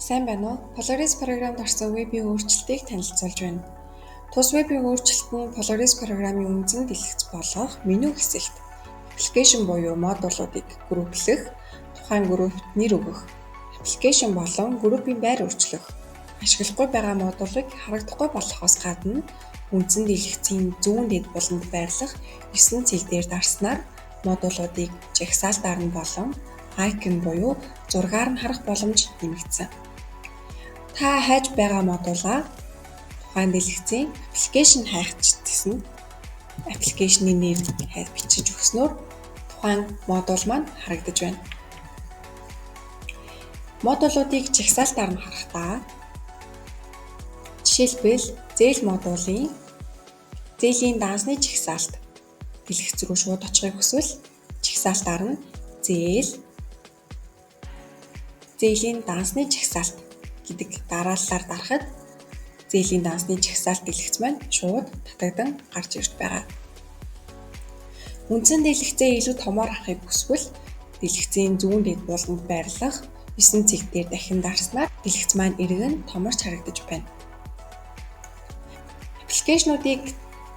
Сайн байна уу? Polaris програмд орсон вебийн өөрчлөлтийг танилцуулж байна. Тус вебийн өөрчлөлт нь Polaris програмын үндсэн дэлгэц болох меню хэсэгт application буюу модулуудыг групплэх, тухайн группт нэр өгөх, application болон группийн байр өөрчлөх, ашиглахгүй байгаа модулыг харагдахгүй болгохоос гадна үндсэн дэлгэцийн зүүн дэд буланд байрлах 9 цэг дээр дарснаар модулуудыг жагсаалтаар нь болон icon буюу зургаар нь харах боломж нэмэгдсэн. Та хайж байгаа модулаа тухайн дэлгэцийн application хайгч гэсэн application-ы нэр бичиж өгснөөр тухайн модуль маань харагдаж байна. Модулуудыг жагсаалтаар нь харахдаа жишээлбэл зээл модулийн зээлийн дансны жагсаалт дэлгэц рүү шууд очихыг хүсвэл жагсаалтаар нь зээл зээлийн дансны жагсаалт гэдэг дарааллаар дарахад зээлийн дансны жагсаалт дэлгэц маань шууд татагдан гарч ирж байгаа. Үндсэн дэлгэцээ илүү томоор харахыг хүсвэл дэлгэцийн зүүн дэд буланд байрлах 9 цэг дээр дахин дарснаар дэлгэц маань эргэн томорч харагдаж байна. Аппликейшнуудыг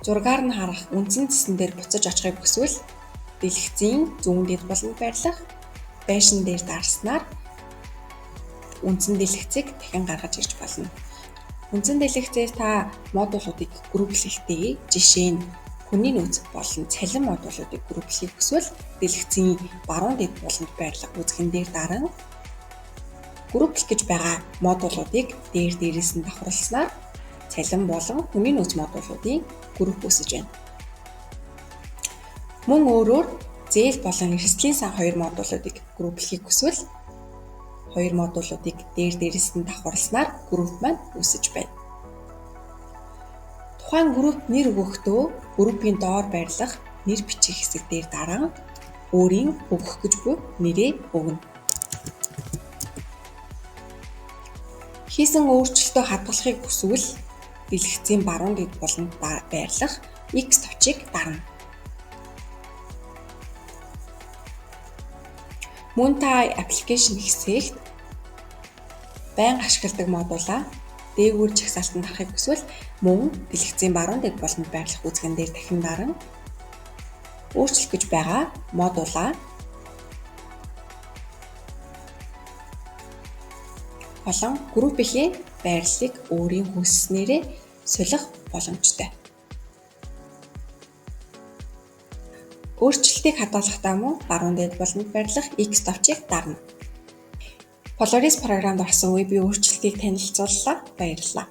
зургаар нь харах үндсэн цэсэн дээр буцаж очихыг хүсвэл дэлгэцийн зүүн дэд буланд байрлах байшин дээр дарснаар үндсэн дэлгэцийг дахин гаргаж ирж болно. Үндсэн дэлгэцээс та модулуудыг групплэхдээ жишээ нь хүний нөөц болон цалин модулуудыг групплэхийг хүсвэл дэлгэцийн баруун дэд буланд байрлах үзгэн дээр даран групплэх гэж байгаа модулуудыг дээр дээрээс нь давхарласнаар цалин болон хүний нөөц модулуудын групп үүсэж байна. Мөн өөрөөр зээл болон эрсдлийн сан хоёр модулуудыг групплэхийг хүсвэл хоёр модулуудыг дээр дээрээс нь давхарласнаар групп маань үүсэж байна. Тухайн групп нэр өгөхдөө группийн доор байрлах нэр бичих хэсэг дээр даран өөрийн өгөх гэж буй нэрээ өгнө. Хийсэн өөрчлөлтөө хадгалахыг хүсвэл дэлгэцийн баруун дэд буланд байрлах X товчийг дарна. Мөн та application хэсэгт байнга ашигладаг модулаа дээгүүр жагсаалтанд харахыг хүсвэл мөн дэлгэцийн баруун дэд буланд байрлах үзгэн дээр дахин даран өөрчлөх гэж байгаа модулаа болон группийн байрлалыг өөрийн хүсснээрээ солих боломжтой. Өөрчлөлтийг хадгалахдаа мөн баруун дэд буланд байрлах X товчийг дарна. Polaris програмд орсон вебийн өөрчлөлтийг танилцууллаа. Баярлалаа.